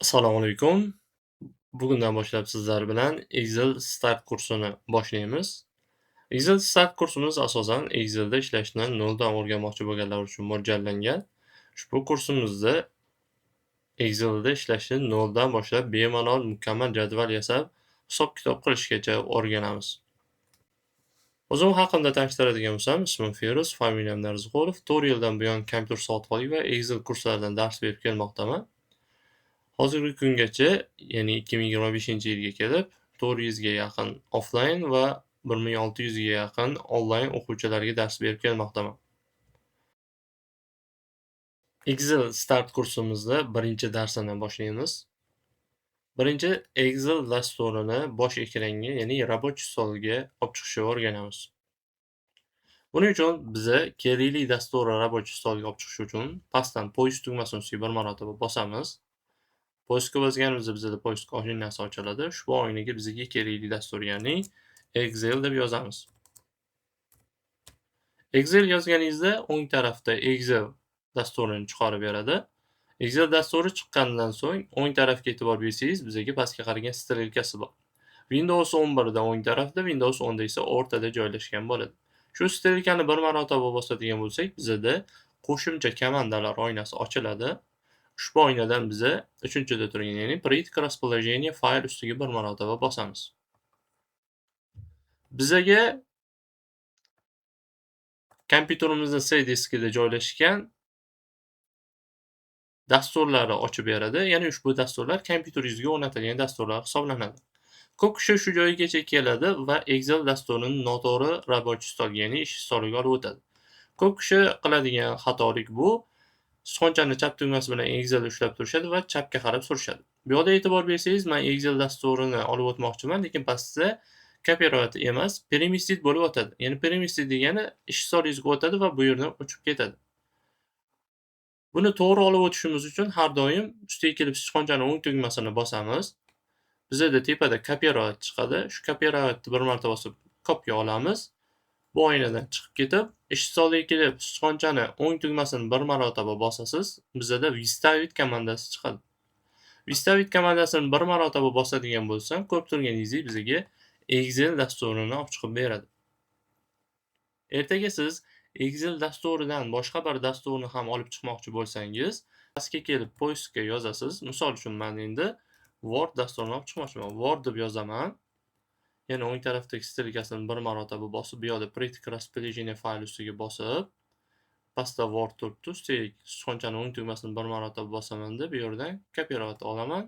Assalomu alaykum. Bugundan boshlab sizlar bilan Excel Start kursini boshlaymiz. Excel Start kursimiz asosan Excelda ishlashni noldan o'rganmoqchi bo'lganlar uchun mo'ljallangan. Ushbu kursimizda Excelda ishlashni noldan boshlab bemalol mukammal jadval yasab, hisob-kitob qilishgacha o'rganamiz. O'zim haqimda tanishtiradigan bo'lsam, ismim Feruz, familiyam Narziqulov. 4 yildan buyon kompyuter savodxonligi va Excel kurslaridan dars berib kelmoqdaman. Hozirgi kungacha, ya'ni 2025-yilga kelib, 400 ga yaqin offlayn va 1600 ga yaqin onlayn o'quvchilarga dars berib kelmoqdaman. Excel Start kursimizda birinchi darsini boshlaymiz. Birinchi Excel dasturini bosh ekranga, ya'ni рабочий stolga olib chiqishni o'rganamiz. Buning uchun biza kerakli dasturni рабочий stolga olib chiqish uchun pastdan поиск tugmasini ustiga bir marotaba bosamiz. Поиск ga bosganimizda bizada поиск oynasi ochiladi. Ushbu oynaga bizga kerakli dastur, ya'ni Excel deb yozamiz. Excel yozganingizda o'ng tarafda Excel dasturini chiqarib beradi. Excel dasturi chiqqandan so'ng o'ng tarafga e'tibor bersangiz, bizga pastga qaragan strelkasi bor. Windows 11 da o'ng tarafda, Windows 10 da esa o'rtada joylashgan bo'ladi. Shu strelkani bir marotaba bosadigan bo'lsak, bizada qo'shimcha komandalar oynasi ochiladi. Ushbu oynadan biza 3-da turgan, ya'ni "Перейти к расположению файл" ustiga bir marotaba bosamiz. Bizaga kompyuterimizning C diskida joylashgan dasturlarni ochib beradi. Ya'ni ushbu dasturlar kompyuteringizga o'rnatilgan dasturlar hisoblanadi. Ko'p kishi shu joygacha keladi va Excel dasturini noto'g'ri рабочий stolga, ya'ni ish stoliga olib o'tadi. Ko'p kishi qiladigan xatolik bu sichqonchani chap tugmasi bilan Excelni ushlab turishadi va chapga qarab surishadi. Bu yoqda e'tibor bersangiz, men Excel dasturini olib o'tmoqchiman, lekin pastda копировать emas, переместить bo'lib o'tadi. Ya'ni переместить degani ish stolingizga o'tadi va bu yerdan o'chib ketadi. Buni to'g'ri olib o'tishimiz uchun har doim ustiga kelib sichqonchani o'ng tugmasini bosamiz. Bizada tepada копировать chiqadi. Shu копировать ni bir marta bosib kopiya olamiz. Bu oynadan chiqib ketib, ish stoliga kelib sichqonchani o'ng tugmasini bir marotaba bosasiz, bizada "Вставить" komandasi chiqadi. "Вставить" komandasini bir marotaba bosadigan bo'lsam, ko'rib turganingizdek bizga Excel dasturini olib chiqib beradi. Ertaga siz Excel dasturidan boshqa bir dasturni ham olib chiqmoqchi bo'lsangiz, pastga kelib поиск ga yozasiz. Misol uchun men endi Word dasturini olib chiqmoqchiman. Word deb yozaman. Yana o'ng tarafdagi strelkasini bir marotaba bosib, bu yoqda "Перейти к расположению файл" ustiga bosib, pastda Word turibdi, ustiga sichqonchani o'ng tugmasini bir marotaba bosamanda, bu yerdan копировать olaman.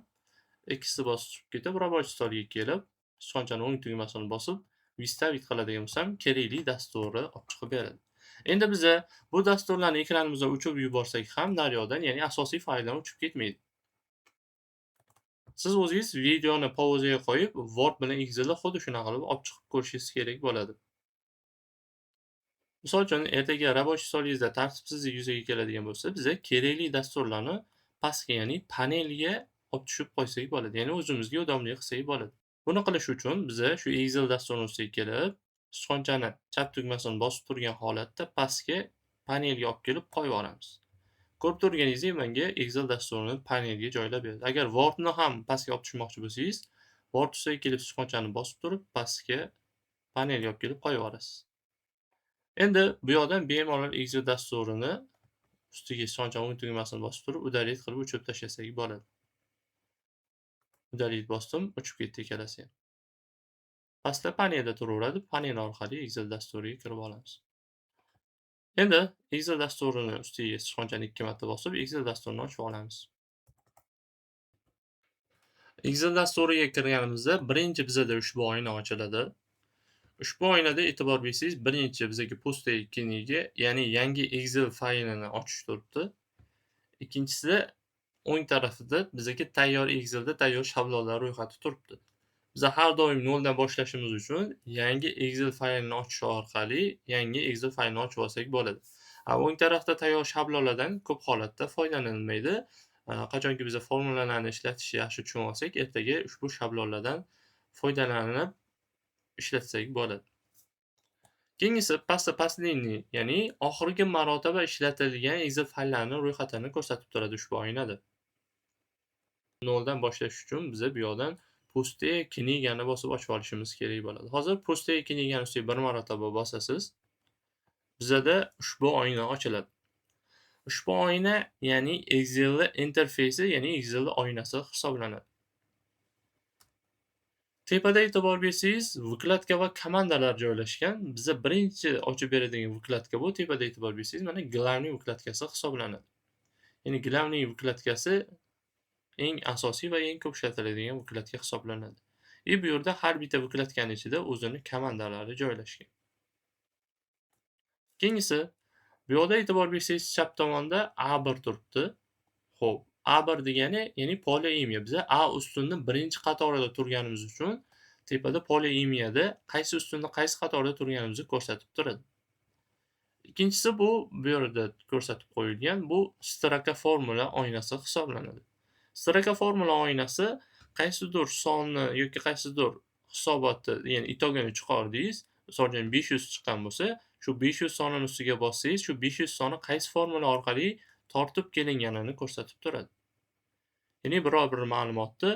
Ikkisi bosib chiqib ketib, рабочий stolga kelib, sichqonchani o'ng tugmasini bosib, "Вставить" qiladigan bo'lsam, kerakli dasturni olib chiqib beradi. Endi biza bu dasturlarni ekranimizdan o'chirib yuborsak ham naryoqdan, ya'ni asosiy fayldan o'chib ketmaydi. Siz o'zingiz videoni pauzaga qo'yib, Word bilan Excelni xuddi shunaqa qilib olib chiqib ko'rishingiz kerak bo'ladi. Misol uchun, ertaga рабочий stolingizda tartibsizlik yuzaga keladigan bo'lsa, biza kerakli dasturlarni pastga, ya'ni panelga olib tushib qo'ysak bo'ladi. Ya'ni o'zimizga удобный qilsak bo'ladi. Buni qilish uchun biza shu Excel dasturini ustiga kelib, sichqonchani chap tugmasini bosib turgan holatda pastga panelga olib kelib qo'yib yuboramiz. Ko'rib turganingizdek, menga Excel dasturini panelga joylab berdi. Agar Wordni ham pastga olib tushmoqchi bo'lsangiz, Word ustiga kelib sichqonchani bosib turib, pastga panelga olib kelib qo'yib yuborasiz. Endi bu yoqdan bemalol Excel dasturini ustiga sichqonchani o'ng tugmasini bosib turib, удалить qilib o'chirib tashlasak bo'ladi. Удалить bosdim, o'chib ketdi ikkalasi ham. Pastda panelda turaveradi. Panel orqali Excel dasturiga kirib olamiz. Endi Excel dasturini ustiga sichqonchani ikki marta bosib, Excel dasturini ochib olamiz. Excel dasturiga kirganimizda birinchi bizada ushbu oyna ochiladi. Ushbu oynada e'tibor bersangiz, birinchi bizga "Пустая книга", ya'ni yangi Excel faylini ochish turibdi. Ikkinchisida o'ng tarafida bizga tayyor Excelda tayyor shablonlar ro'yxati turibdi. Biza har doim noldan boshlashimiz uchun yangi Excel faylini ochish orqali yangi Excel faylini ochib olsak bo'ladi. O'ng tarafda tayyor shablonlardan ko'p holatda foydalanilmaydi. Qachonki biza formulalarni ishlatishni yaxshi tushunib olsak, ertaga ushbu shablonlardan foydalanib ishlatsak bo'ladi. Keyingisi pastda "Последний", ya'ni oxirgi marotaba ishlatilgan Excel fayllarining ro'yxatini ko'rsatib turadi ushbu oynada. 0 dan boshlash uchun biza bu yoqdan "Пустая книга" ni bosib ochib olishimiz kerak bo'ladi. Hozir "Пустая книга" ni ustiga bir marotaba bosasiz. Bizada ushbu oyna ochiladi. Ushbu oyna, ya'ni Excel'ni interfeysi, ya'ni Excel'ni oynasi hisoblanadi. Tepada e'tibor bersangiz, вкладка va komandalar joylashgan. Biza birinchi ochib beradigan вкладка bu. Tepada e'tibor bersangiz, mana главный вкладка si hisoblanadi. Ya'ni главный вкладка si eng asosiy va eng ko'p ishlatiladigan вкладка hisoblanadi. И bu yerda har bitta вкладка ning ichida o'zini komandalari joylashgan. Keyingisi, bu yoqda e'tibor bersangiz, chap tomonda A1 turibdi. Xo'p, A1 degani, ya'ni поле имя. Biza A ustunni birinchi qatorida turganimiz uchun tepada поле имя da qaysi ustunni qaysi qatorda turganimizni ko'rsatib turadi. Ikkinchisi bu yerda ko'rsatib qo'yilgan, bu строка формула oynasi hisoblanadi. Строка формула oynasi qaysidir sonni yoki qaysidir hisobotni, ya'ni итог ini chiqardingiz. Misol uchun 500 chiqqan bo'lsa, shu 500 sonini ustiga bossangiz, shu 500 soni qaysi formula orqali tortib kelinganini ko'rsatib turadi. Ya'ni biror bir ma'lumotni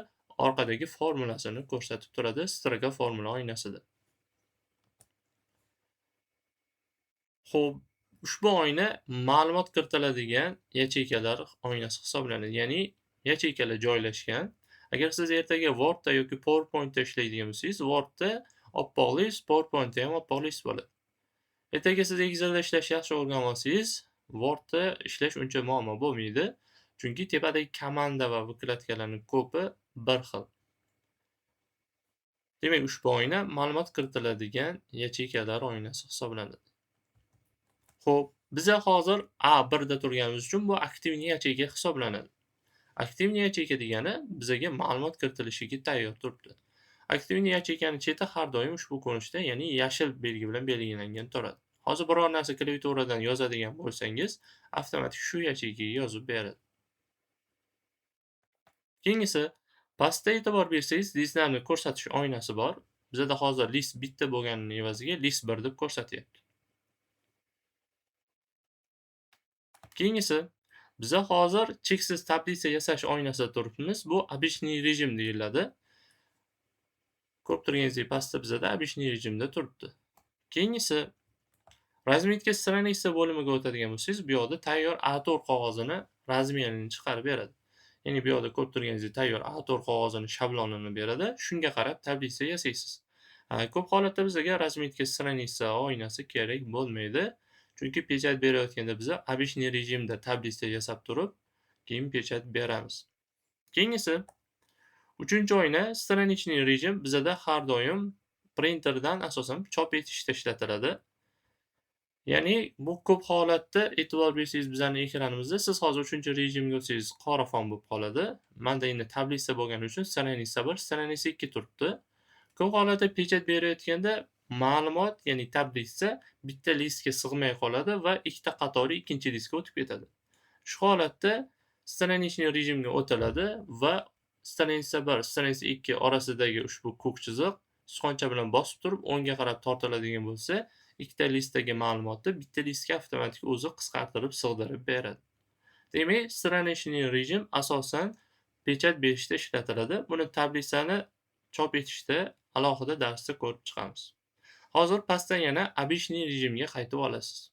orqadagi formulasini ko'rsatib turadi строка формула oynasida. Xo'p, ushbu oyna ma'lumot kiritiladigan yacheykalar oynasi hisoblanadi. Ya'ni yacheykalar joylashgan. Agar siz ertaga Wordda yoki PowerPointda ishlaydigan bo'lsangiz, Wordda oppoq list, PowerPointda ham oppoq list bo'ladi. Ertaga siz Excelda ishlashni yaxshi o'rganib olsangiz, Wordda ishlash uncha muammo bo'lmaydi. Chunki tepadagi komanda va вкладка larning ko'pi bir xil. Demak, ushbu oyna ma'lumot kiritiladigan yacheykalar oynasi hisoblanadi. Xo'p, biza hozir A1 da turganimiz uchun bu aktivniy yacheyka hisoblanadi. Aktivniy yacheyka degani bizaga ma'lumot kiritilishiga tayyor turibdi. Aktivniy yacheykani cheti har doim ushbu ko'rinishda, ya'ni yashil belgi bilan belgilangan turadi. Hozir biror narsa klaviaturadan yozadigan bo'lsangiz, avtomatik shu yacheykaga yozib beradi. Keyingisi, pastda e'tibor bersangiz, listlarni ko'rsatish oynasi bor. Bizada hozir list bitta bo'lganining evaziga list 1 deb ko'rsatyapti. Keyingisi, biza hozir cheksiz tablitsa yasash oynasida turibmiz. Bu обычный rejim deyiladi. Ko'rib turganingizdek, pastda bizada обычный rejimda turibdi. Keyingisi, разметка страница bo'limiga o'tadigan bo'lsangiz, bu yoqda tayyor A4 qog'ozini razmerini chiqarib beradi. Ya'ni bu yoqda ko'rib turganingizdek tayyor A4 qog'ozini shablonini beradi. Shunga qarab tablitsa yasaysiz. Ko'p holatda bizga разметка страница oynasi kerak bo'lmaydi. Chunki pechat berayotganda biz обычный rejimda tablitsa yasab turib, keyin pechat beramiz. Keyingisi, uchinchi oyna страничный rejim bizada har doim printerdan asosan chop etishda ishlatiladi. Ya'ni bu ko'p holatda e'tibor bersangiz bizning ekranimizda siz hozir 3-rejimga o'tsangiz qora fon bo'lib qoladi. Menda endi tablitsa bo'lgani uchun страница 1, страница 2 turibdi. Ko'p holatda pechat berayotganda ma'lumot, ya'ni tablitsa bitta listga sig'may qoladi va ikkita qatori ikkinchi listga o'tib ketadi. Shu holatda страничный rejimga o'tiladi va страница 1, страница 2 orasidagi ushbu ko'k chiziq sichqoncha bilan bosib turib o'ngga qarab tortiladigan bo'lsa, ikkita listdagi ma'lumotni bitta listga avtomatik o'zi qisqartirib sig'dirib beradi. Demak, страничный rejim asosan pechat berishda ishlatiladi. Buni tablitsani chop etishda alohida darsda ko'rib chiqamiz. Hozir pastdan yana обычный rejimga qaytib olasiz.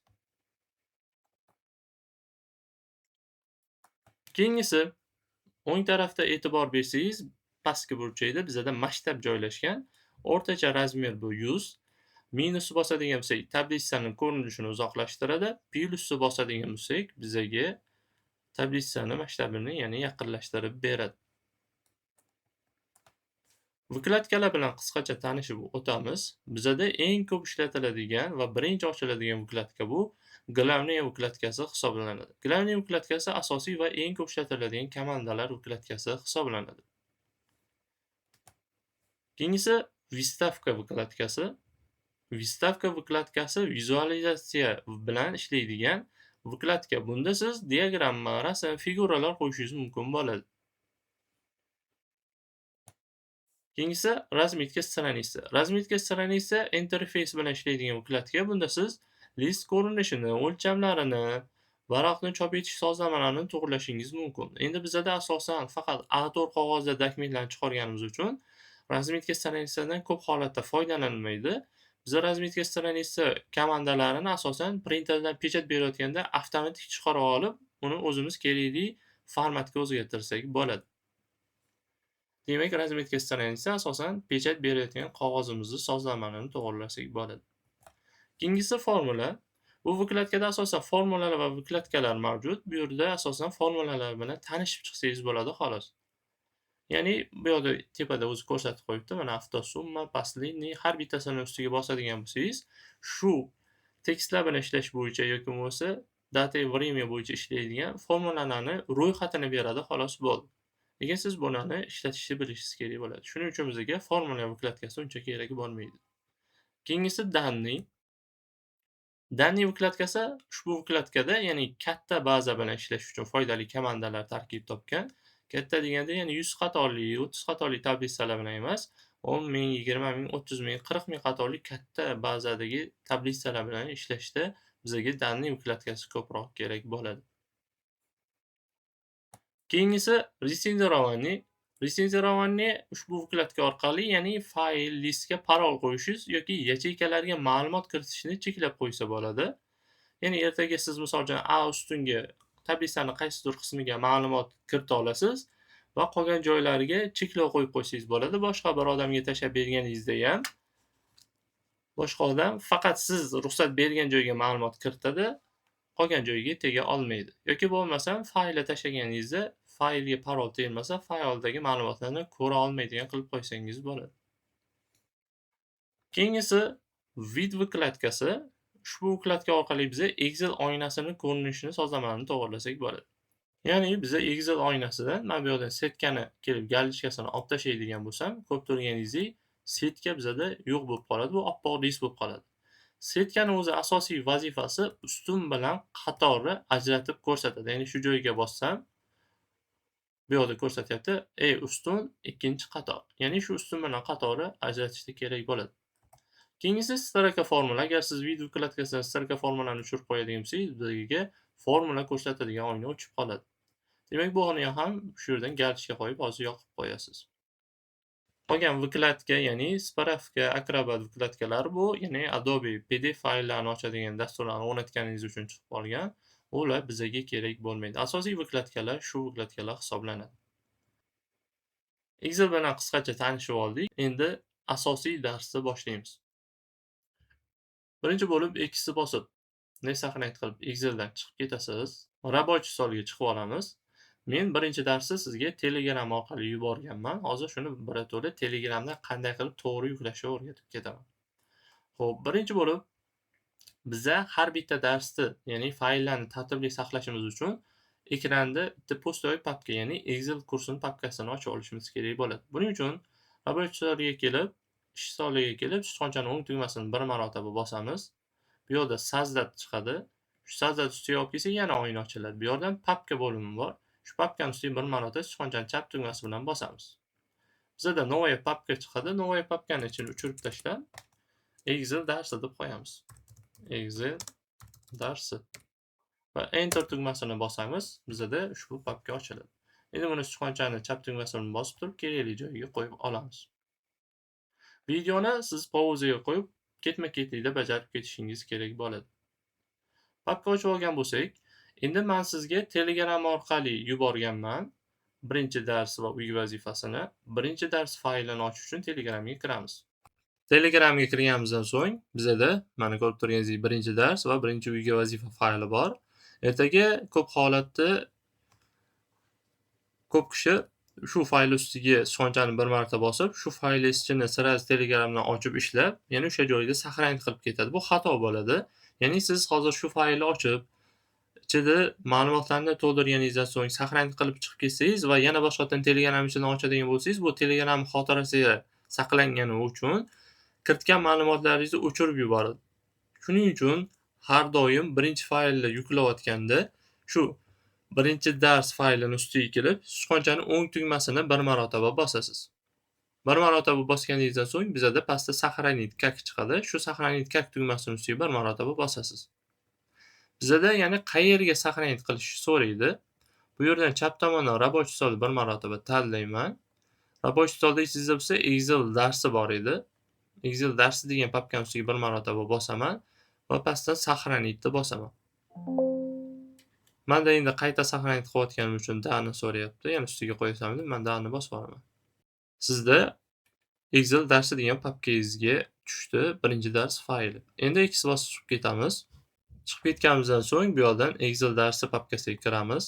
Keyingisi, o'ng tarafda e'tibor bersangiz, pastki burchakda bizada masshtab joylashgan. O'rtacha razmer bu 100. Minusni bosadigan bo'lsak, tablitsaning ko'rinishini uzoqlashtiradi. Plyusni bosadigan bo'lsak, bizaga tablitsani masshtabini, ya'ni yaqinlashtirib beradi. Вкладка lar bilan qisqacha tanishib o'tamiz. Bizada eng ko'p ishlatiladigan va birinchi ochiladigan вкладка bu главная вкладка si hisoblanadi. Главная вкладка si asosiy va eng ko'p ishlatiladigan komandalar вкладка si hisoblanadi. Keyingisi выставка вкладка si. Выставка вкладка si vizualizatsiya bilan ishlaydigan вкладка. Bunda siz diagramma, rasm, figuralar qo'yishingiz mumkin bo'ladi. Keyingisi разметка страницы. Разметка страницы interfeys bilan ishlaydigan вкладка. Bunda siz list ko'rinishini, o'lchamlarini Varaqni chop etish sozlamalarini to'g'rilashingiz mumkin. Endi bizada asosan faqat A4 qog'ozda dokumentlarni chiqarganimiz uchun разметка страница dan ko'p holatda foydalanilmaydi. Biza разметка страница komandalarini asosan printerdan pechat berayotganda avtomatik chiqarib olib, uni o'zimiz kerakli formatga o'zgartirsak bo'ladi. Demak, разметка страница asosan pechat berayotgan qog'ozimizni sozlamalarini to'g'rilasak bo'ladi. Keyingisi formula. Bu вкладка da asosan formulalar va вкладка lar mavjud. Bu yerda asosan formulalar bilan tanishib chiqsangiz bo'ladi xolos. Ya'ni bu yoqda tepada o'zi ko'rsatib qo'yibdi. Mana автосумма, последний har bittasini ustiga bosadigan bo'lsangiz, shu tekstlar bilan ishlash bo'yicha yoki bo'lmasa дата и время bo'yicha ishlaydigan formulalarni ro'yxatini beradi, xolos bo'ldi. Lekin siz bularni ishlatishni bilishingiz kerak bo'ladi. Shuning uchun bizga formula вкладка si uncha kerak bo'lmaydi. Keyingisi данные. Данные вкладка si ushbu вкладка da, ya'ni katta baza bilan ishlash uchun foydali komandalar tarkib topgan. Katta deganda, ya'ni 100 qatorli, 30 qatorli tablitsalar bilan emas, 10 ming, 20 ming, 30 ming, 40 ming qatorli katta bazadagi tablitsalar bilan ishlashda bizga данные вкладка si ko'proq kerak bo'ladi. Keyingisi рецензирование. Рецензирование ushbu вкладка orqali, ya'ni fayl listga parol qo'yishingiz yoki yacheykalarga ma'lumot kiritishni cheklab qo'ysa bo'ladi. Ya'ni ertaga siz misol uchun A ustunga tablitsani qaysidir qismiga ma'lumot kirita olasiz va qolgan joylariga cheklov qo'yib qo'ysangiz bo'ladi. Boshqa bir odamga tashlab berganingizda ham boshqa odam faqat siz ruxsat bergan joyga ma'lumot kiritadi, qolgan joyiga tega olmaydi. Yoki bo'lmasam faylga tashlaganingizda faylga parol tegmasa, fayldagi ma'lumotlarni ko'ra olmaydigan qilib qo'ysangiz bo'ladi. Keyingisi вид вкладка si. Ushbu вкладка orqali biza Excel oynasini ko'rinishini sozlamalarini to'g'rilasak bo'ladi. Ya'ni biza Excel oynasidan mana bu yoqdan сетка ni kelib галочка sini olib tashlaydigan bo'lsam, ko'rib turganingizdek, сетка bizada yo'q bo'lib qoladi. Bu oppoq list bo'lib qoladi. Сетка ni o'zi asosiy vazifasi ustun bilan qatorni ajratib ko'rsatadi. Ya'ni shu joyga bossam, bu yoqda ko'rsatyapti, ustun, ikkinchi qator. Ya'ni shu ustun bilan qatorni ajratishda kerak bo'ladi. Keyingisi строка формула. Agar siz вид вкладка sidan строка formulani o'chirib qo'yadigan bo'lsangiz, bizga formula ko'rsatadigan oyna o'chib qoladi. Demak, bu oynani ham shu yerdan галочка qo'yib hozir yoqib qo'yasiz. Qolgan вкладка, ya'ni справка, Acrobat вкладка lari bu, ya'ni Adobe PDF fayllarini ochadigan dasturlarni o'rnatganingiz uchun chiqib qolgan. Ular bizaga kerak bo'lmaydi. Asosiy вкладка lar shu вкладка lar hisoblanadi. Excel bilan qisqacha tanishib oldik. Endi asosiy darsni boshlaymiz. Birinchi bo'lib X ni bosib, не сохранить qilib Exceldan chiqib ketasiz. Рабочий стол ga chiqib olamiz. Men birinchi darsni sizga Telegram orqali yuborganman. Hozir shuni birato'la Telegramda qanday qilib to'g'ri yuklashni o'rgatib ketaman. Xo'p, birinchi bo'lib biza har bitta darsni, ya'ni fayllarni tartibli saqlashimiz uchun ekranda bitta пустой papka, ya'ni Excel kursini papkasini ochib olishimiz kerak bo'ladi. Buning uchun рабочий стол ga kelib, ish stoliga kelib, sichqonchani o'ng tugmasini bir marotaba bosamiz. Bu yoqda создать chiqadi. Shu создать ustiga olib kelsak, yana oyna ochiladi. Bu yerdan papka bo'limi bor. Shu papkani ustiga bir marotaba sichqonchani chap tugmasi bilan bosamiz. Bizada новая папка chiqadi. Новая papkani ichini o'chirib tashlab, Excel darsi deb qo'yamiz. Excel darsi. Va Enter tugmasini bosamiz. Bizada ushbu papka ochiladi. Endi buni sichqonchani chap tugmasi bilan bosib turib, kerakli joyiga qo'yib olamiz. Videoni siz pauzaga qo'yib, ketma-ketlikda bajarib ketishingiz kerak bo'ladi. Papka ochib olgan bo'lsak, endi men sizga Telegram orqali yuborganman birinchi dars va uy vazifasini. Birinchi dars faylini ochish uchun Telegramga kiramiz. Telegramga kirganimizdan so'ng bizada mana ko'rib turganingizdek birinchi dars va birinchi uyga vazifa fayli bor. Ertaga ko'p holatda ko'p kishi shu fayl ustiga sichqonchani bir marta bosib, shu fayl ichini сразу Telegramdan ochib ishlab, ya'ni o'sha joyda сохранить qilib ketadi. Bu xato bo'ladi. Ya'ni siz hozir shu faylni ochib, ichida ma'lumotlarni to'ldirganingizdan so'ng сохранить qilib chiqib ketsangiz va yana boshqatdan Telegram ichidan ochadigan bo'lsangiz, bu Telegram xotirasiga saqlangani uchun kiritgan ma'lumotlaringizni o'chirib yuboradi. Shuning uchun har doim birinchi faylni yuklayotganda shu birinchi dars faylini ustiga kelib, sichqonchani o'ng tugmasini bir marotaba bosasiz. Bir marotaba bosganingizdan so'ng bizada pastda "Сохранить как" chiqadi. Shu "Сохранить как" tugmasini ustiga bir marotaba bosasiz. Bizada ya'ni qayerga saqlanib qilishni so'raydi. Bu yerdan chap tomondan рабочий stolni bir marotaba tanlayman. Рабочий stolda esingizda bo'lsa Excel darsi bor edi. Excel darsi degan papkani ustiga bir marotaba bosaman va pastdan saqlanitni bosaman. Menda endi qayta saqlanit qilayotganim uchun dani so'rayapti. Ya'ni ustiga qo'yasam deb men dani bosib yuboraman. Sizda Excel darsi degan papkangizga tushdi birinchi dars fayli. Endi X bosib chiqib ketamiz. Chiqib ketganimizdan so'ng bu yoqdan Excel darsi papkasiga kiramiz.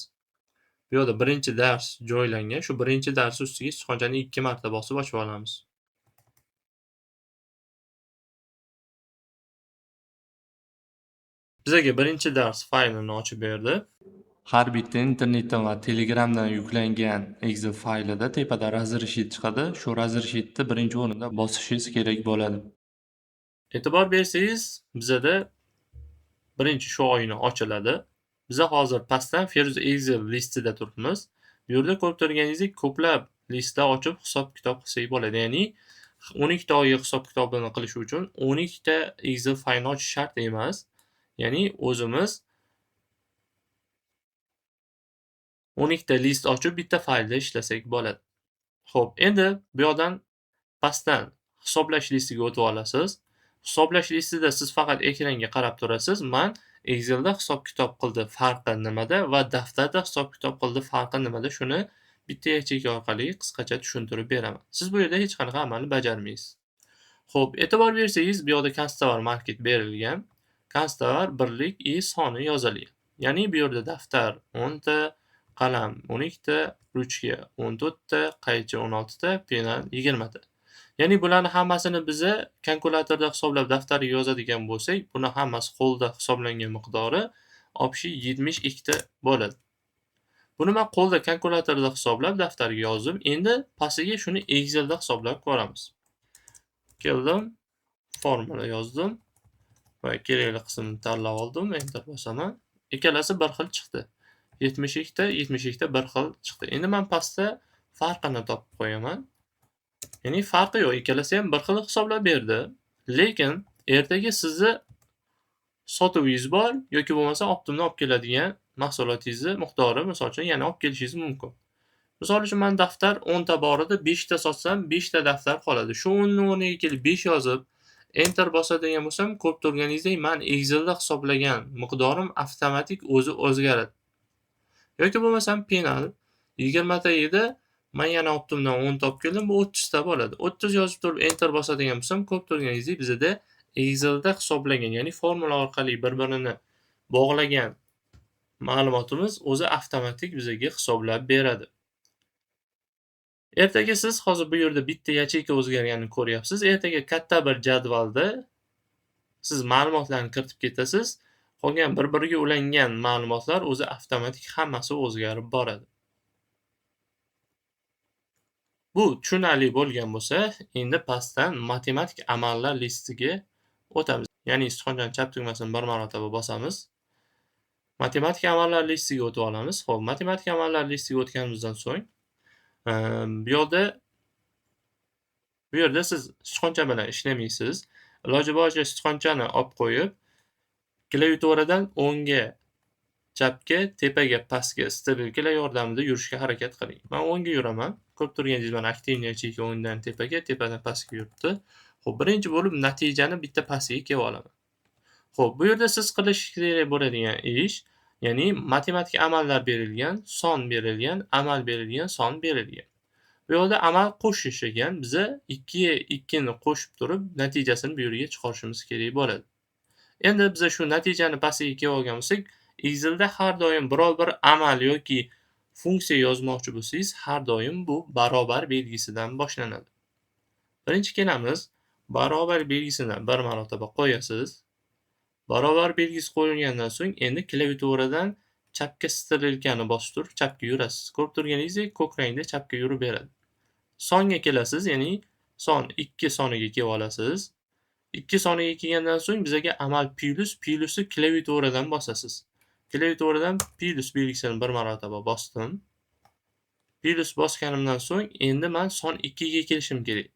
Bu yoqda birinchi dars joylangan. Shu birinchi dars ustiga sichqonchani 2 marta bosib ochib olamiz. Bizaga birinchi dars faylini ochib berdi. Har bitta internetdan va Telegramdan yuklangan Excel faylida tepada разрешить chiqadi. Shu разрешitni birinchi o'rinda bosishingiz kerak bo'ladi. E'tibor bersangiz, bizada birinchi shu oyna ochiladi. Biza hozir pastdan Feruz Excel listida turibmiz. Bu yerda ko'rib turganingizdek ko'plab listlar ochib hisob-kitob qilsak bo'ladi. Ya'ni 12 ta oyga hisob-kitobini qilish uchun 12 ta Excel faylni ochish shart emas. Ya'ni o'zimiz 12 ta list ochib bitta faylda ishlasak bo'ladi. Xo'p, endi bu yoqdan pastdan hisoblash listiga o'tib olasiz. Hisoblash listida siz faqat ekranga qarab turasiz. Men Excelda hisob-kitob qildi farqi nimada va daftarda hisob-kitob qildi farqi nimada shuni bitta yacheyka orqali qisqacha tushuntirib beraman. Siz bu yerda hech qanaqa amalni bajarmaysiz. Xo'p, e'tibor bersangiz, bu yoqda Kanstovar market berilgan. Kanstovar birlik i soni yozilgan. Ya'ni bu yerda daftar 10 ta, qalam 12 ta, ruchka 14 ta, qaychi 16 ta, penal 20 ta. Ya'ni bularni hammasini biza kalkulatorda hisoblab daftarga yozadigan bo'lsak, buni hammasi qo'lda hisoblangan miqdori общий 72 ta bo'ladi. Buni men qo'lda kalkulatorda hisoblab daftarga yozdim. Endi pastiga shuni Excelda hisoblab ko'ramiz. Keldim, formula yozdim va kerakli qismini tanlab oldim, enter bosaman. Ikkalasi bir xil chiqdi. 72 ta, 72 ta bir xil chiqdi. Endi men pastda farqini topib qo'yaman. Ya'ni farqi yo'q, ikkalasi ham bir xil hisoblab berdi. Lekin ertaga sizni sotuvingiz bor yoki bo'lmasa optimni olib keladigan mahsulotingizni miqdori misol uchun yana olib kelishingiz mumkin. Misol uchun men daftar 10 ta bor edi, 5 ta sotsam 5 ta daftar qoladi. Shu 10 ni o'rniga kelib 5 yozib enter bosadigan bo'lsam, ko'rib turganingizdek men Excelda hisoblagan miqdorim avtomatik o'zi o'zgaradi. Yoki bo'lmasam penal 20 ta edi, men yana optimdan 10 ta olib keldim, bu 30 ta bo'ladi. 30 yozib turib enter bosadigan bo'lsam, ko'rib turganingizdek bizada Excelda hisoblagan, ya'ni formula orqali bir-birini bog'lagan ma'lumotimiz o'zi avtomatik bizga hisoblab beradi. Ertaga siz hozir bu yerda bitta yacheyka o'zgarganini ko'ryapsiz. Ertaga katta bir jadvalda siz ma'lumotlarni kiritib ketasiz. Qolgan bir-biriga ulangan ma'lumotlar o'zi avtomatik hammasi o'zgarib boradi. Bu tushunarli bo'lgan bo'lsa, endi pastdan matematik amallar listiga o'tamiz. Ya'ni sichqonchani chap tugmasini bir marotaba bosamiz. Matematik amallar listiga o'tib olamiz. Xo'p, matematik amallar listiga o'tganimizdan so'ng, bu yerda siz sichqoncha bilan ishlamaysiz. Iloji boricha sichqonchani olib qo'yib, klaviaturadan o'ngga, chapga, tepaga, pastga strelkalar yordamida yurishga harakat qiling. Men o'ngga yuraman. Ko'rib turganingiz mana aktivniy yacheyka o'ngdan tepaga, tepadan pastga yuribdi. Xo'p, birinchi bo'lib natijani bitta pastga kelib olaman. Xo'p, bu yerda siz qilish kerak bo'ladigan ish, ya'ni matematik amallar berilgan, son berilgan, amal berilgan, son berilgan. Bu yerda amal qo'shish ekan, biza 2 ga 2 ni qo'shib turib, natijasini bu yerga chiqarishimiz kerak bo'ladi. Endi biza shu natijani pastga kelib olgan bo'lsak, Excelda har doim biror bir amal yoki funksiya yozmoqchi bo'lsangiz, har doim bu barobar belgisidan boshlanadi. Birinchi kelamiz, barobar belgisini bir marotaba qo'yasiz. Barobar belgisi qo'yilgandan so'ng endi klaviaturadan chapga strelkani bosib turib chapga yurasiz. Ko'rib turganingizdek ko'k rangda chapga yurib beradi. Songa kelasiz, ya'ni son 2 soniga kelib olasiz. 2 soniga kelgandan so'ng bizaga amal plus, plusni klaviaturadan bosasiz. Klaviaturadan plus belgisini bir marotaba bosdim. Plus bosganimdan so'ng endi men son 2 ga kelishim kerak.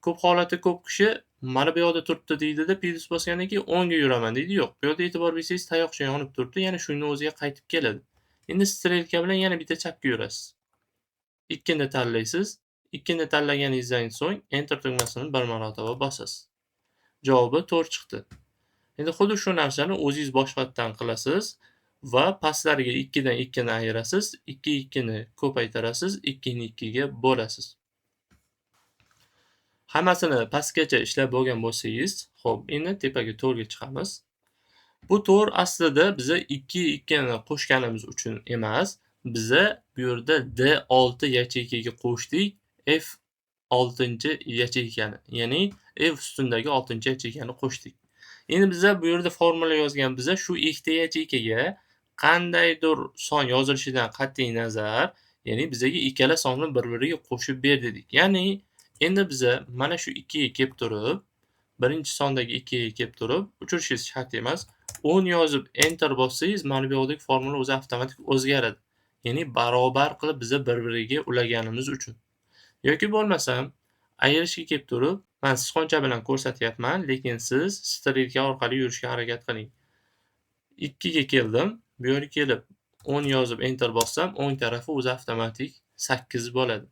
Ko'p holatda ko'p kishi Mana bu yoqda turibdi deydi-da, plyus bosgandan keyin o'ngga yuraman deydi. Yo'q. Bu yerda e'tibor bersangiz tayoqcha yonib turibdi, yana shuni o'ziga qaytib keladi. Endi strelka bilan yana bitta chapga yurasiz. 2 ni tanlaysiz. 2 ni tanlaganingizdan so'ng Enter tugmasini bir marotaba bosasiz. Javobi 4 chiqdi. Endi xuddi shu narsani o'zingiz boshqatdan qilasiz va pastlariga 2 dan 2 ni ayirasiz, 2 2 ni ko'paytirasiz, 2 ni 2 ga bo'lasiz. Hammasini pastgacha ishlab bo'lgan bo'lsangiz, xo'p, endi tepaga to'rga chiqamiz. Bu to'r aslida biza 2 2 ni qo'shganimiz uchun emas, biza bu yerda D6 yacheykaga qo'shdik F6 yacheykani, ya'ni F ustundagi 6-yacheykani qo'shdik. Endi biza bu yerda formula yozgan biza shu ikkita yacheykaga qandaydir son yozilishidan qat'iy nazar, ya'ni bizaga ikkala sonni bir-biriga qo'shib ber dedik. Ya'ni endi biza mana shu 2 ga kelib turib, birinchi sondagi 2 ga kelib turib, o'chirishingiz shart emas. 10 yozib Enter bossangiz, mana bu yoqdagi formula o'zi avtomatik o'zgaradi. Ya'ni barobar qilib biza bir-biriga ulaganimiz uchun. Yoki bo'lmasam ayirishga kelib turib, men sichqoncha bilan ko'rsatyapman, lekin siz strelka orqali yurishga harakat qiling. 2 ga keldim, bu yerga kelib 10 yozib Enter bossam, o'ng tarafi o'zi avtomatik 8 bo'ladi.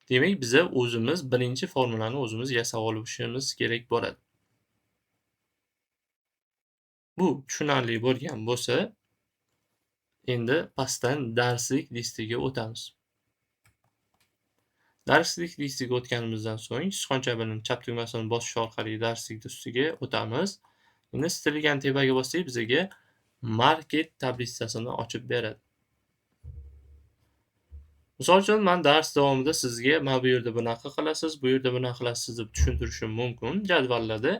Demak, biza o'zimiz birinchi formulani o'zimiz yasab olishimiz kerak bo'ladi. Bu tushunarli bo'lgan bo'lsa, endi pastdan darslik listiga o'tamiz. Darslik listiga o'tganimizdan so'ng sichqoncha bilan chap tugmasini bosish orqali darslik ustiga o'tamiz. Endi strelkani tepaga bossak, bizaga market tablitsasini ochib beradi. Misol uchun, men dars davomida sizga mana bu yerda bunaqa qilasiz, bu yerda bunaqa qilasiz deb tushuntirishim mumkin jadvallarda.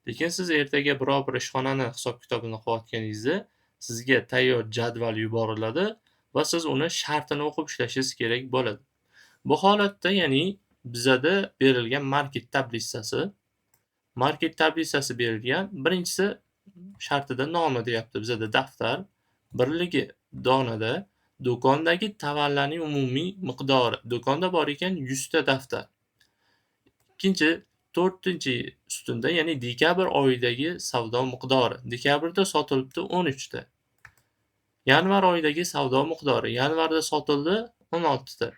Lekin siz ertaga biror bir ishxonani hisob-kitobini qilayotganingizda sizga tayyor jadval yuboriladi va siz uni shartini o'qib ishlashingiz kerak bo'ladi. Bu holatda, ya'ni bizada berilgan market tablitsasi berilgan. Birinchisi shartida nomi deyapti bizada daftar, birligi donada, do'kondagi tovarlarning umumiy miqdori. Do'konda bor ekan 100 ta daftar. Ikkinchi, to'rtinchi ustunda, ya'ni dekabr oyidagi savdo miqdori. Dekabrda sotilibdi 13 ta. Yanvar oyidagi savdo miqdori. Yanvarda sotildi 16 ta.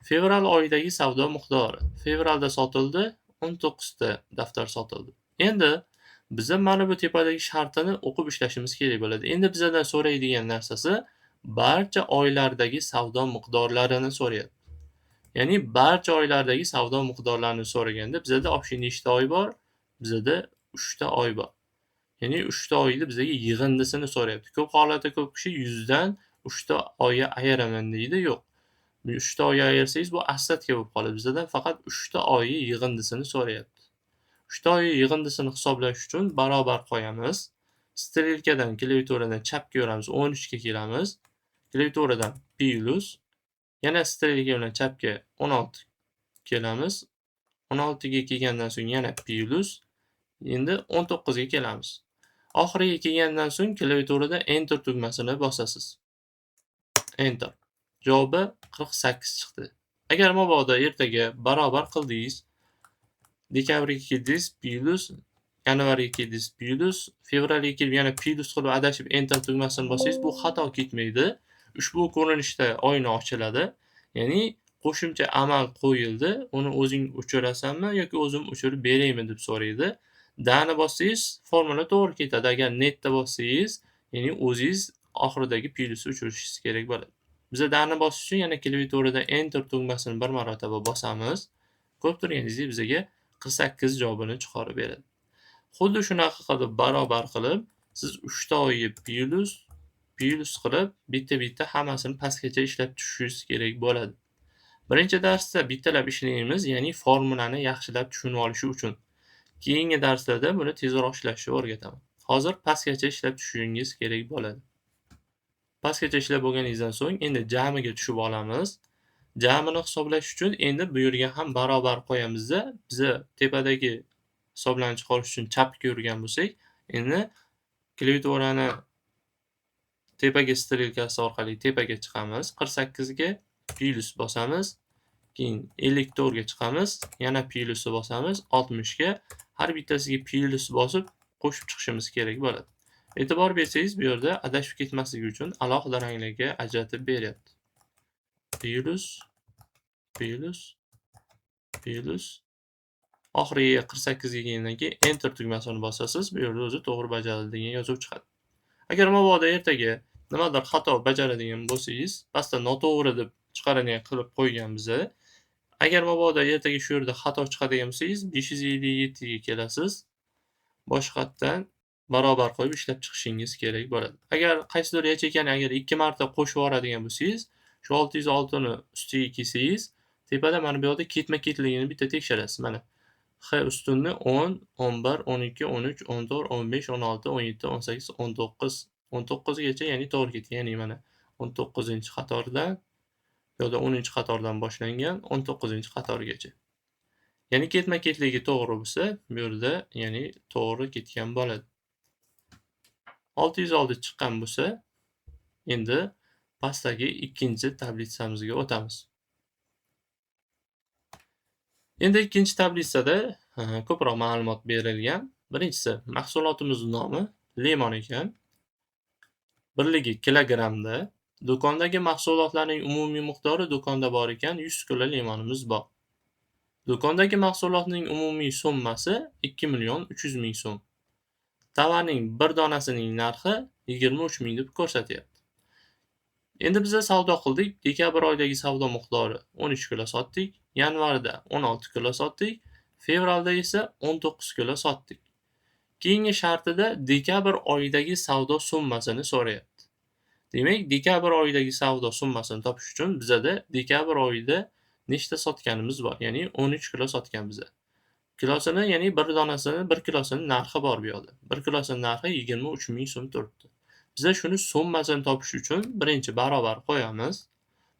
Fevral oyidagi savdo miqdori. Fevralda sotildi 19 ta daftar sotildi. Endi biza mana bu tepadagi shartini o'qib ishlashimiz kerak bo'ladi. Endi bizadan so'raydigan narsasi barcha oylardagi savdo miqdorlarini so'rayapti. Ya'ni barcha oylardagi savdo miqdorlarini so'raganda bizada общий nechta oy bor? Bizada 3 ta oy bor. Ya'ni 3 ta oyni bizga yig'indisini so'rayapti. Ko'p holatda ko'p kishi 100 dan 3 ta oyga ayiraman deydi. Yo'q. 3 ta oyga ayirsangiz bu остатка bo'lib qoladi. Bizdan faqat 3 ta oyni yig'indisini so'rayapti. 3 ta oyni yig'indisini hisoblash uchun barobar qo'yamiz. Strelkadan klaviaturadan chapga yuramiz, 13 ga kelamiz. Klaviaturadan plus, yana strelka bilan chapga 16 kelamiz. 16 ga kelgandan so'ng yana plus, endi 19 ga kelamiz. Oxiriga kelgandan so'ng klaviaturada Enter tugmasini bosasiz. Enter. Javobi 48 chiqdi. Agar mabodo ertaga barobar qildingiz, dekabrga keldingiz, plus, yanvarga keldingiz, plus, fevralga kelib yana plus qilib adashib Enter tugmasini bossangiz, bu xato ketmaydi. Ushbu ko'rinishda oyna ochiladi. Ya'ni qo'shimcha amal qo'yildi. Uni o'zing o'chirasanmi yoki o'zim o'chirib beraymi deb so'raydi. Dani bossangiz formula to'g'ri ketadi. Agar netda bossangiz, ya'ni o'zingiz oxiridagi plyusni o'chirishingiz kerak bo'ladi. Biza dani bosish uchun yana klaviaturada Enter tugmasini bir marotaba bosamiz. Ko'rib turganingizdek bizaga 48 javobini chiqarib beradi. Xuddi shunaqa qilib barobar qilib siz 3 ta oyni plyus plyus qilib bitta-bitta hammasini pastgacha ishlab tushishingiz kerak bo'ladi. Birinchi darsda bittalab ishlaymiz, ya'ni formulani yaxshilab tushunib olishi uchun. Keyingi darslarda buni tezroq ishlashni o'rgataman. Hozir pastgacha ishlab tushishingiz kerak bo'ladi. Pastgacha ishlab bo'lganingizdan so'ng endi jamiga tushib olamiz. Jamini hisoblash uchun endi bu yerga ham barobar qo'yamizda, biza tepadagi hisoblarni chiqarish uchun chapga yurgan bo'lsak, endi klaviaturani tepaga strelkasi orqali tepaga chiqamiz. 48 ga plyus bosamiz. Keyin 54 ga chiqamiz, yana plyusni bosamiz 60 ga. Har bittasiga plyus bosib qo'shib chiqishimiz kerak bo'ladi. E'tibor bersangiz, bu yerda adashib ketmasligi uchun alohida ranglarga ajratib beryapti. Plyus, plyus, plyus. Oxiriga 48 ga kelgandan keyin enter tugmasini bosasiz, bu yerda o'zi to'g'ri bajarildi degan yozuv chiqadi. Agar mabodo ertaga nimadir xato bajaradigan bo'lsangiz, pastda noto'g'ri deb chiqaradigan qilib qo'ygan biza. Agar mabodo ertaga shu yerda xato chiqadigan bo'lsangiz, 557 ga kelasiz. Boshqatdan barobar qo'yib ishlab chiqishingiz kerak bo'ladi. Agar qaysidir yacheykani agar 2 marta qo'shib yuboradigan bo'lsangiz, shu 606 ni ustiga kelsangiz, tepada mana bu yoqda ketma-ketligini bitta tekshirasiz. Mana H ustunni 10, 11, 12, 13, 14, 15, 16, 17, 18, 19, 19 gacha, ya'ni to'g'ri ketgan. Ya'ni mana 19-qatordan, bu yoqda 10-qatordan boshlangan 19-qatorgacha. Ya'ni ketma-ketligi to'g'ri bo'lsa, bu yerda ya'ni to'g'ri ketgan bo'ladi. 606 chiqqan bo'lsa, endi pastdagi ikkinchi tablitsamizga o'tamiz. Endi ikkinchi tablitsada ko'proq ma'lumot berilgan. Birinchisi, mahsulotimiz nomi limon ekan. Birligi kilogrammda. Do'kondagi mahsulotlarning umumiy miqdori do'konda bor ekan, 100 kilo limonimiz bor. Do'kondagi mahsulotning umumiy summasi 2 300 000 so'm. Tovarning bir donasining narxi 23 ming deb ko'rsatyapti. Endi biz savdo qildik. Dekabr oyidagi savdo miqdori 13 kilo sotdik, yanvarda 16 kilo sotdik, fevralda esa 19 kilo sotdik. Keyingi shartida dekabr oyidagi savdo summasini so'rayapti. Demak, dekabr oyidagi savdo summasini topish uchun bizada dekabr oyida nechta sotganimiz bor, ya'ni 13 kilo sotganmiz. Kilosini, ya'ni bir donasini, bir kilosini narxi bor bu yoqda. Bir kilosini narxi 23 ming so'm turibdi. Biza shuni summasini topish uchun birinchi barobar qo'yamiz.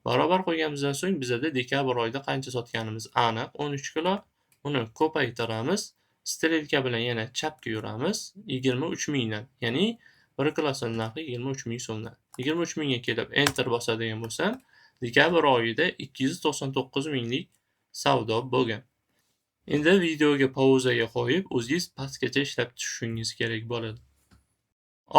Barobar qo'yganimizdan so'ng bizada dekabr oyida qancha sotganimiz aniq 13 kilo. Uni ko'paytiramiz. Strelka bilan yana chapga yuramiz 23 mingdan. Ya'ni bir kilosini narxi 23 ming so'mdan. 23 mingga kelib enter bosadigan bo'lsam, dekabr oyida 299 minglik savdo bo'lgan. Endi videoga pauzaga qo'yib, o'zingiz pastgacha ishlab tushishingiz kerak bo'ladi.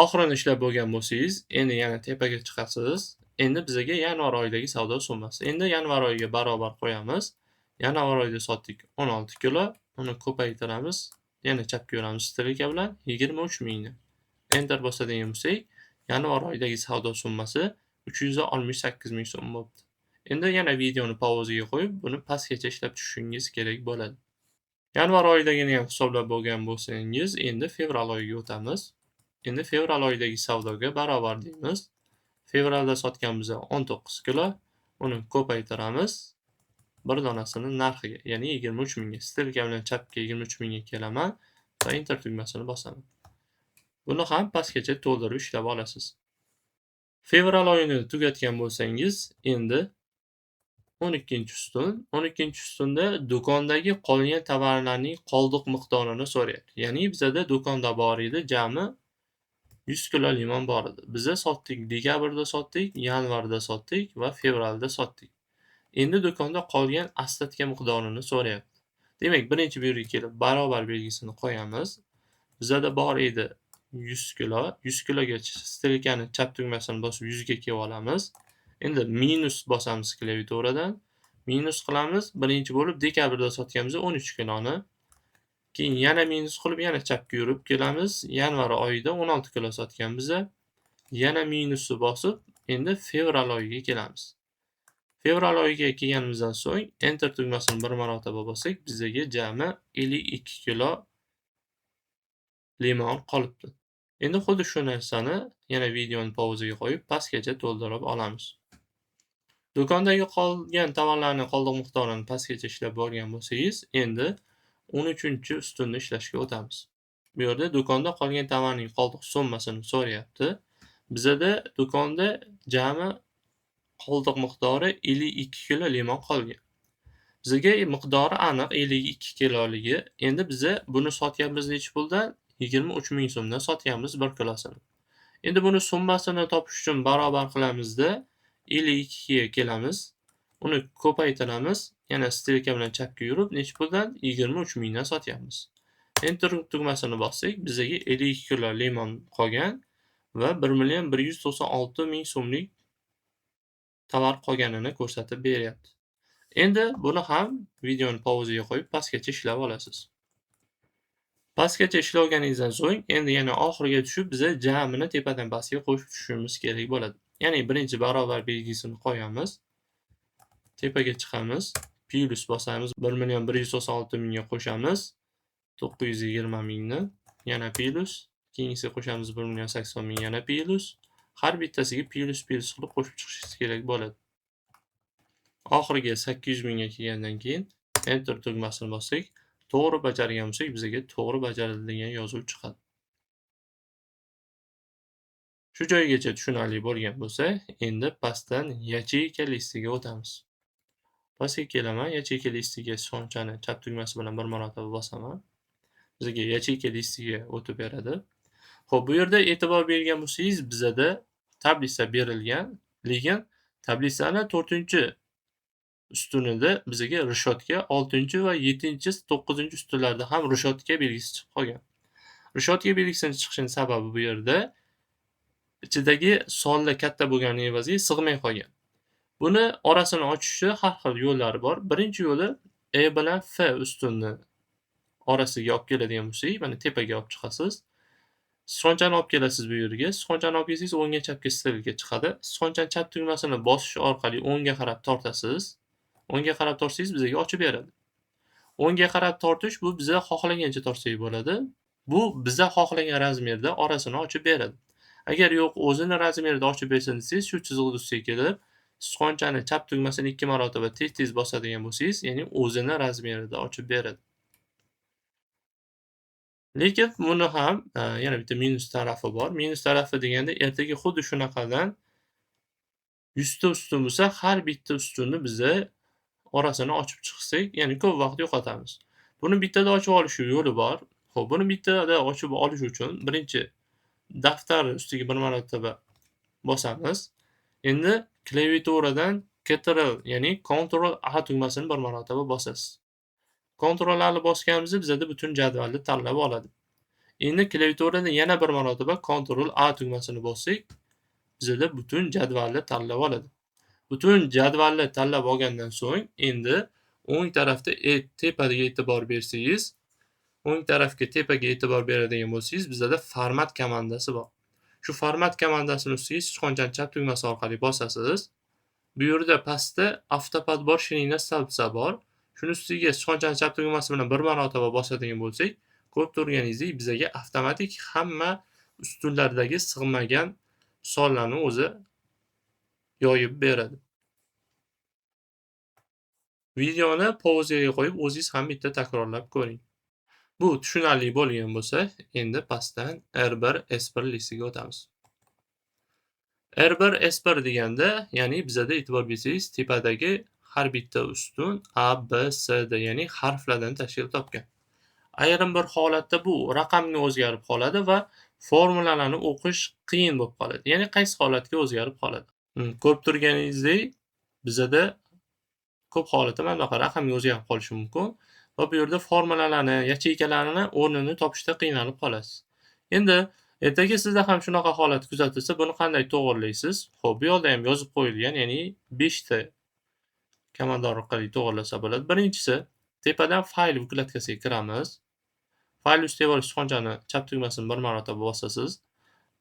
Oxirini ishlab bo'lgan bo'lsangiz, endi yana tepaga chiqasiz. Endi bizga yanvar oyidagi savdo summasi. Endi yanvar oyiga barobar qo'yamiz. Yanvar oyida sotdik 16 kilo, uni ko'paytiramiz. Yana chapga yuramiz strelka bilan 23 mingni. Enter bosadigan bo'lsak, yanvar oyidagi savdo summasi 368 ming so'm bo'libdi. Endi yana videoni pauzaga qo'yib, buni pastgacha ishlab tushishingiz kerak bo'ladi. Yanvar oyidagini ham hisoblab bo'lgan bo'lsangiz, endi fevral oyiga o'tamiz. Endi fevral oyidagi savdoga barobar deymiz. Fevralda sotganmiz 19 kilo, uni ko'paytiramiz bir donasini narxiga, ya'ni 23 mingga. Strelka bilan chapga 23 mingga kelaman va enter tugmasini bosaman. Buni ham pastgacha to'ldirib ishlab olasiz. Fevral oyini tugatgan bo'lsangiz, endi 12-ustun. 12-ustunda do'kondagi qolgan tovarlarning qoldiq miqdorini so'rayapti. Ya'ni bizada do'konda bor edi jami 100 kilo limon bor edi. Biza sotdik, dekabrda sotdik, yanvarda sotdik va fevralda sotdik. Endi do'konda qolgan ostatka miqdorini so'rayapti. Demak, birinchi bu yerga kelib barobar belgisini qo'yamiz. Bizada bor edi 100 kilo. 100 kiloga strelkani chap tugmasini bosib 100 ga kelib olamiz. Endi minus bosamiz klaviaturadan. Minus qilamiz. Birinchi bo'lib dekabrda sotganmiz 13 kiloni. Keyin yana minus qilib yana chapga yurib kelamiz. Yanvar oyida 16 kilo sotganmiz. Yana minusni bosib, endi fevral oyiga kelamiz. Fevral oyiga kelganimizdan so'ng enter tugmasini bir marotaba bossak, bizga jami 52 kilo limon qolibdi. Endi xuddi shu narsani yana videoni pauzaga qo'yib, pastgacha to'ldirib olamiz. Do'kondagi qolgan tovarlarning qoldiq miqdorini pastgacha ishlab borgan bo'lsangiz, endi 13-ustunni ishlashga o'tamiz. Bu yerda do'konda qolgan tovarning qoldiq summasini so'rayapti. Bizada do'konda jami qoldiq miqdori 52 kilo limon qolgan. Bizga miqdori aniq 52 kiloligi. Endi biza buni sotyapmiz necha puldan? 23 ming so'mdan sotyapmiz bir kilosini. Endi buni summasini topish uchun barobar qilamizda 52 ga kelamiz. Uni ko'paytiramiz. Yana strelka bilan chapga yurib, necha puldan? 23 mingdan sotyapmiz. Enter tugmasini bossak, bizga 52 kilo limon qolgan va 1 million 196 ming so'mlik tovar qolganini ko'rsatib beryapti. Endi buni ham videoni pauzaga qo'yib pastgacha ishlab olasiz. Pastgacha ishlaganingizdan so'ng endi yana oxiriga tushib biza jamini tepadan pastga qo'shib tushishimiz kerak bo'ladi. Ya'ni birinchi barobar belgisini qo'yamiz. Tepaga chiqamiz, plus bosamiz, 1 million 196 mingga qo'shamiz 920 mingni, yana plus, keyingisiga qo'shamiz 1 million 80 ming, yana plus. Har bittasiga plus plus qilib qo'shib chiqishingiz kerak bo'ladi. Oxiriga 800 mingga kelgandan keyin enter tugmasini bossak, to'g'ri bajargan bo'lsak, bizga to'g'ri bajarildi degan yozuv chiqadi. Shu joygacha tushunarli bo'lgan bo'lsa, endi pastdan yacheyka listiga o'tamiz. Pastga kelaman, yacheyka listiga sichqonchani chap tugmasi bilan bir marotaba bosaman. Bizga yacheyka listiga o'tib beradi. Xo'p, bu yerda e'tibor bergan bo'lsangiz, bizada tablitsa berilgan, lekin tablitsani 4-ustunida bizga rishotka, 6 va 7, 9 ustunlarda ham rishotka belgisi chiqib qolgan. Rishotka belgisining chiqishining sababi bu yerda ichidagi sonlar katta bo'lgani evaziga sig'may qolgan. Buni orasini ochishni har xil yo'llari bor. Birinchi yo'li E bilan F ustunni orasiga olib keladigan bo'lsak, mana tepaga olib chiqasiz. Sichqonchani olib kelasiz bu yerga. Sichqonchani olib kelsangiz o'ngga chapga strelka chiqadi. Sichqonchani chap tugmasini bosish orqali o'ngga qarab tortasiz. O'ngga qarab tortsangiz bizga ochib beradi. O'ngga qarab tortish bu biza xohlagancha tortsak bo'ladi. Bu biza xohlagan razmerda orasini ochib beradi. Agar yo'q, o'zini razmerida ochib bersin desangiz, shu chiziqni ustiga kelib, sichqonchani chap tugmasini 2 marotaba tez-tez bosadigan bo'lsangiz, ya'ni o'zini razmerida ochib beradi. Lekin buni ham yana bitta minus tarafi bor. Minus tarafi deganda ertaga xuddi shunaqadan 100 ta ustun bo'lsa, har bitta ustunni biza orasini ochib chiqsak, ya'ni ko'p vaqt yo'qotamiz. Buni bittada ochib olish yo'li bor. Xo'p, buni bittada ochib olish uchun birinchi daftar ustiga bir marotaba bosamiz. Endi klaviaturadan Ctrl, ya'ni Ctrl A tugmasini bir marotaba bosasiz. Ctrl A ni bosganimizda bizada butun jadvalni tanlab oladi. Endi klaviaturadan yana bir marotaba Ctrl A tugmasini bossak, bizada butun jadvalni tanlab oladi. Butun jadvalni tanlab olgandan so'ng endi o'ng tarafda tepaga e'tibor bersangiz, o'ng tarafga tepaga e'tibor beradigan bo'lsangiz, bizada format komandasi bor. Shu format komandasini ustiga sichqonchani chap tugmasi orqali bosasiz. Bu yerda pastda avtopodbor ширина столбца bor. Shuni ustiga sichqonchani chap tugmasi bilan bir marotaba bosadigan bo'lsak, ko'rib turganingizdek bizga avtomatik hamma ustunlardagi sig'magan sonlarni o'zi yoyib beradi. Videoni pauzaga qo'yib o'zingiz ham bitta takrorlab ko'ring. Bu tushunarli bo'lgan bo'lsa, endi pastdan R1 S1 listiga o'tamiz. R1 S1 deganda, ya'ni bizada e'tibor bersangiz, tepadagi har bitta ustun A, B, C, D, ya'ni harflardan tashkil topgan. Ayrim bir holatda bu raqamga o'zgarib qoladi va formulalarni o'qish qiyin bo'lib qoladi. Ya'ni qaysi holatga o'zgarib qoladi. Ko'rib turganingizdek, bizada ko'p holatda mana bunaqa raqamga o'zgarib qolishi mumkin va bu yerda formulalarni, yacheykalarni o'rnini topishda qiynalib qolasiz. Endi ertaga sizda ham shunaqa holat kuzatilsa, buni qanday to'g'rilaysiz? Xo'p, bu yerda ham yozib qo'yilgan, ya'ni 5 ta komanda orqali to'g'rilasa bo'ladi. Birinchisi, tepadan fayl vkladkasiga kiramiz. Fayl ustiga borib sichqonchani chap tugmasini bir marotaba bosasiz.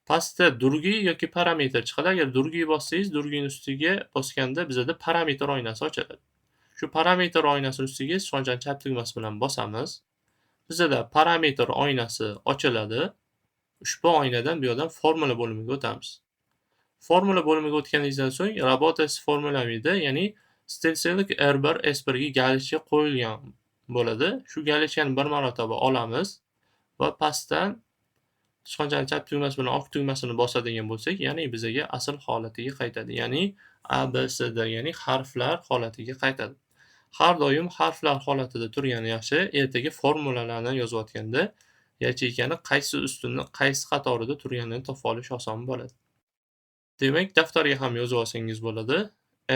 Pastda другие yoki parametr chiqadi. Agar другие bossangiz, другие ustiga bosganda bizada parametr oynasi ochiladi. Shu parametr oynasini ustiga sichqonchani chap tugmasi bilan bosamiz. Bizada parametr oynasi ochiladi. Ushbu oynadan bu yoqdan formula bo'limiga o'tamiz. Formula bo'limiga o'tganingizdan so'ng работа с формулами, ya'ni stencil R1 S1 ga галочка qo'yilgan bo'ladi. Shu галочка ni bir marotaba olamiz va pastdan sichqonchani chap tugmasi bilan oq tugmasini bosadigan bo'lsak, ya'ni bizaga asl holatiga qaytadi. Ya'ni A, B, C, D, ya'ni harflar holatiga qaytadi. Har doim harflar holatida turgani yaxshi. Ertaga formulalarni yozayotganda yacheykani qaysi ustunni qaysi qatorida turganini topib olish oson bo'ladi. Demak, daftarga ham yozib olsangiz bo'ladi.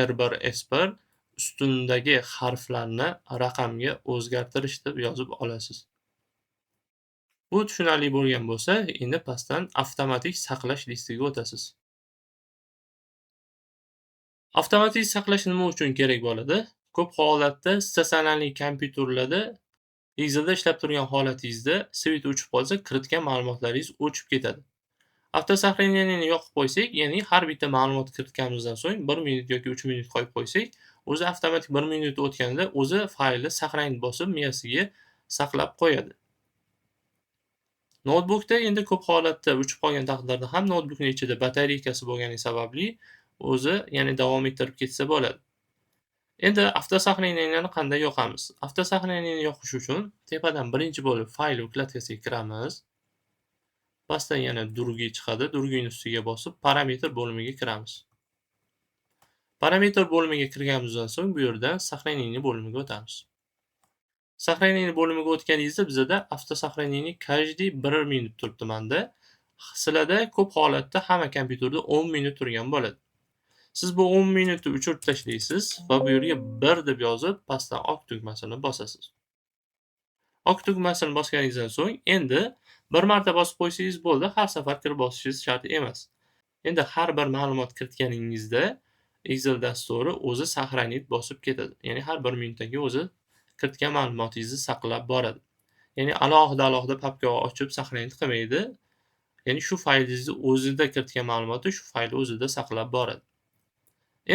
R1 S1 ustundagi harflarni raqamga o'zgartirish deb yozib olasiz. Bu tushunarli bo'lgan bo'lsa, endi pastdan avtomatik saqlash listiga o'tasiz. Avtomatik saqlash nima uchun kerak bo'ladi? Ko'p holatda statsionarli kompyuterlarda Excelda ishlab turgan holatingizda svet o'chib qolsa, kiritgan ma'lumotlaringiz o'chib ketadi. Автосохранение ni yoqib qo'ysak, ya'ni har bitta ma'lumot kiritganimizdan so'ng 1 minut yoki 3 minut qo'yib qo'ysak, o'zi avtomatik 1 minut o'tganda o'zi faylni сохранить bosib miyasiga saqlab qo'yadi. Noutbukda endi ko'p holatda o'chib qolgan taqdirda ham noutbukning ichida batareykasi bo'lgani sababli o'zi ya'ni davom ettirib ketsa bo'ladi. Endi автосохранение ni qanday yoqamiz? Автосохранение ni yoqish uchun tepadan birinchi bo'lib fayl вкладка siga kiramiz. Pastdan yana Другие chiqadi. Другие ni ustiga bosib, parametr bo'limiga kiramiz. Parametr bo'limiga kirganimizdan so'ng bu yerdan сохранение bo'limiga o'tamiz. Сохранение bo'limiga o'tganingizda bizada автосохранение каждый 1 minut turibdi menda. Sizlarda ko'p holatda hamma kompyuterda 10 minut turgan bo'ladi. Siz bu 10 minutni o'chirib tashlaysiz va bu yerga 1 deb yozib, pastdan ok tugmasini bosasiz. Ok tugmasini bosganingizdan so'ng endi bir marta bosib qo'ysangiz bo'ldi, har safar kirib bosishingiz shart emas. Endi har bir ma'lumot kiritganingizda Excel dasturi o'zi сохранить bosib ketadi. Ya'ni har 1 minutdan keyin o'zi kiritgan ma'lumotingizni saqlab boradi. Ya'ni alohida-alohida papka ochib сохранить qilmaydi. Ya'ni shu faylingizni o'zida kiritgan ma'lumotni shu fayl o'zida saqlab boradi.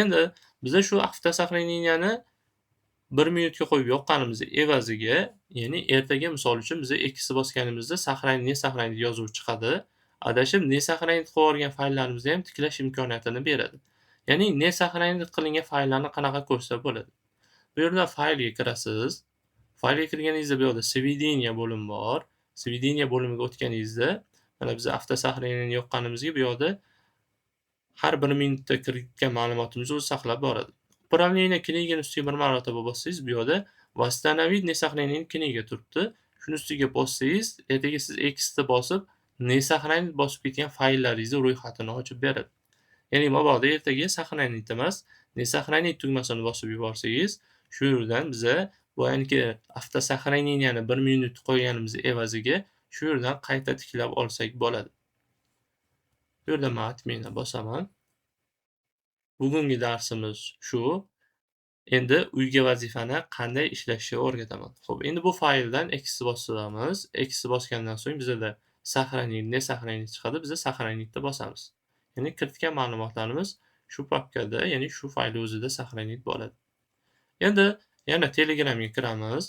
Endi biza shu автосохранение ni 1 minutga qo'yib yoqqanimiz evaziga, ya'ni ertaga misol uchun biza X bosganimizda сохранить, не сохранить yozuvi chiqadi. Adashib не сохранить qilib yuborgan fayllarimizni ham tiklash imkoniyatini beradi. Ya'ni не сохранить qilingan fayllarni qanaqa ko'rsa bo'ladi? Bu yerda faylga kirasiz. Faylga kirganingizda bu yoqda сведение bo'limi bor. Сведение bo'limiga o'tganingizda mana biz автосохранение ni yoqqanimizga bu yoqda har 1 minutda kiritgan ma'lumotimizni o'zi saqlab boradi. Управление книга ni ustiga bir marotaba bossangiz, bu yoqda восстановить несохраненные книги turibdi. Shuni ustiga bossangiz, ertaga siz X ni bosib, не сохранить bosib ketgan fayllaringizni ro'yxatini ochib beradi. Ya'ni mabodo ertaga сохранить emas, не сохранить tugmasini bosib yuborsangiz, shu yerdan biza boyagi автосохранение ni 1 minut qo'yganimiz evaziga shu yerdan qayta tiklab olsak bo'ladi. Bu yerda men отмена bosaman. Bugungi darsimiz shu. Endi uyga vazifani qanday ishlashni o'rgataman. Xo'p, endi bu fayldan X bosamiz. X bosgandan so'ng bizada сохранить, не сохранить chiqadi. Biza сохранить ni bosamiz. Ya'ni kiritgan ma'lumotlarimiz shu papkada, ya'ni shu fayl o'zida сохранить bo'ladi. Endi yana Telegramga kiramiz.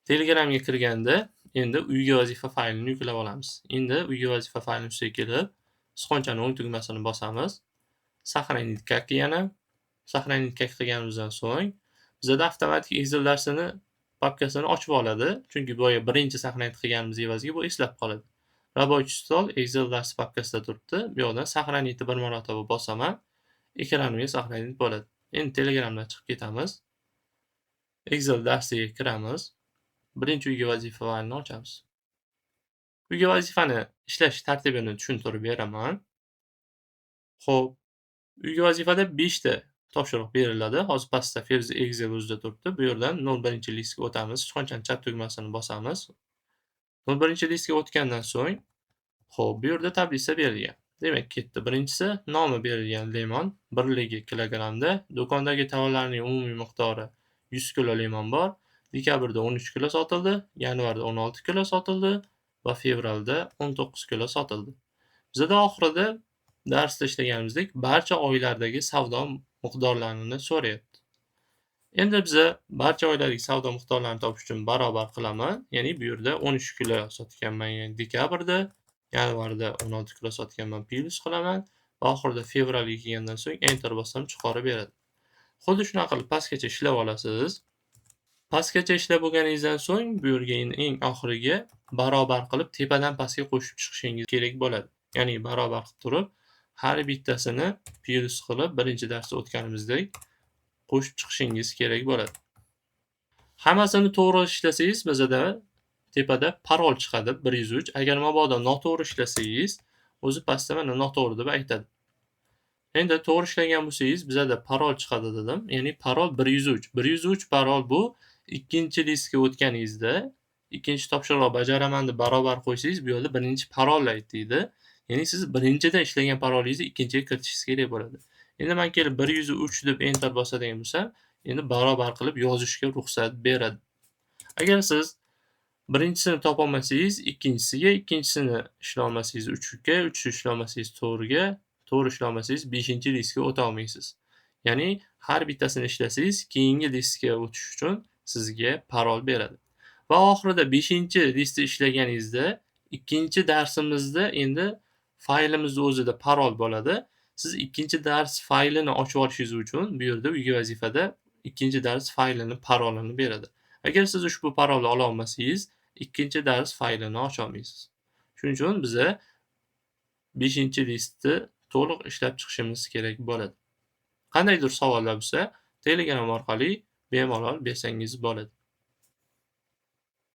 Telegramga kirganda endi uyga vazifa faylini yuklab olamiz. Endi uyga vazifa faylini ustiga kelib, sichqonchani o'ng tugmasini bosamiz. Сохранить как yana сохранить как qilganimizdan so'ng bizada avtomatik Excel darsini papkasini ochib oladi. Chunki boya birinchi сохранить qilganimiz evaziga bu eslab qoladi. Рабочий стол Excel darsi papkasida turibdi. Bu yoqdan сохранить ni bir marotaba bosaman. Ekranimga сохранить bo'ladi. Endi Telegramdan chiqib ketamiz. Excel darsiga kiramiz. Birinchi uyga vazifa faylini ochamiz. Uyga vazifani ishlash tartibini tushuntirib beraman. Xo'p, uyga vazifada 5 ta topshiriq beriladi. Hozir pastda Ferzi Excel o'zida turibdi. Bu yerdan 01-listga o'tamiz. Sichqonchani chap tugmasini bosamiz. 01-listga o'tgandan so'ng, xo'p, bu yerda таблица berilgan. Demak, ketdi. Birinchisi nomi berilgan limon, birligi kilogrammda. Do'kondagi tovarlarning umumiy miqdori 100 kilo limon bor. Dekabrda 13 kilo sotildi, yanvarda 16 kilo sotildi va fevralda 19 kilo sotildi. Bizada oxirida darsda ishlaganimizdek barcha oylardagi savdo miqdorlarini so'rayapti. Endi biza barcha oylardagi savdo miqdorlarini topish uchun barobar qilaman. Ya'ni bu yerda 13 kilo sotganman, ya'ni dekabrda, yanvarda 16 kilo sotganman, plyus qilaman va oxirida fevralga kelgandan so'ng enter bossam chiqarib beradi. Xuddi shunaqa qilib pastgacha ishlab olasiz. Pastgacha ishlab bo'lganingizdan so'ng bu yerga endi eng oxiriga barobar qilib tepadan pastga qo'shib chiqishingiz kerak bo'ladi. Ya'ni barobar qilib turib har bittasini plyus qilib birinchi darsda o'tganimizdek qo'shib chiqishingiz kerak bo'ladi. Hammasini to'g'ri ishlasangiz bizada tepada parol chiqadi 103. Agar mabodo noto'g'ri ishlasangiz, o'zi pastda mana noto'g'ri deb aytadi. Endi to'g'ri ishlagan bo'lsangiz, bizada parol chiqadi dedim. Ya'ni parol 103. 103 parol bu ikkinchi listga o'tganingizda, ikkinchi topshiriq bajaraman deb barobar qo'ysangiz, bu yerda birinchi parol ayt deydi. Ya'ni siz birinchida ishlagan parolingizni ikkinchiga kiritishingiz kerak bo'ladi. Endi men kelib 103 deb enter bosadigan bo'lsam, endi barobar qilib yozishga ruxsat beradi. Agar siz birinchisini topolmasangiz, ikkinchisiga, ikkinchisini ishlolmasangiz 3ga, 3 ishlolmasangiz 4ga, 4 ishlolmasangiz 5-listga o'ta olmaysiz. Ya'ni har bittasini ishlasangiz, keyingi listga o'tish uchun sizga parol beradi. Va oxirida 5-listni ishlaganingizda, ikkinchi darsimizda endi faylimizni o'zida parol bo'ladi. Siz ikkinchi dars faylini ochib olishingiz uchun bu yerda uyga vazifada ikkinchi dars faylini parolini beradi. Agar siz ushbu parolni ola olmasangiz, ikkinchi dars faylini ocha olmaysiz. Shuning uchun biza 5-listni to'liq ishlab chiqishimiz kerak bo'ladi. Qandaydir savollar bo'lsa, Telegram orqali bemalol bersangiz bo'ladi.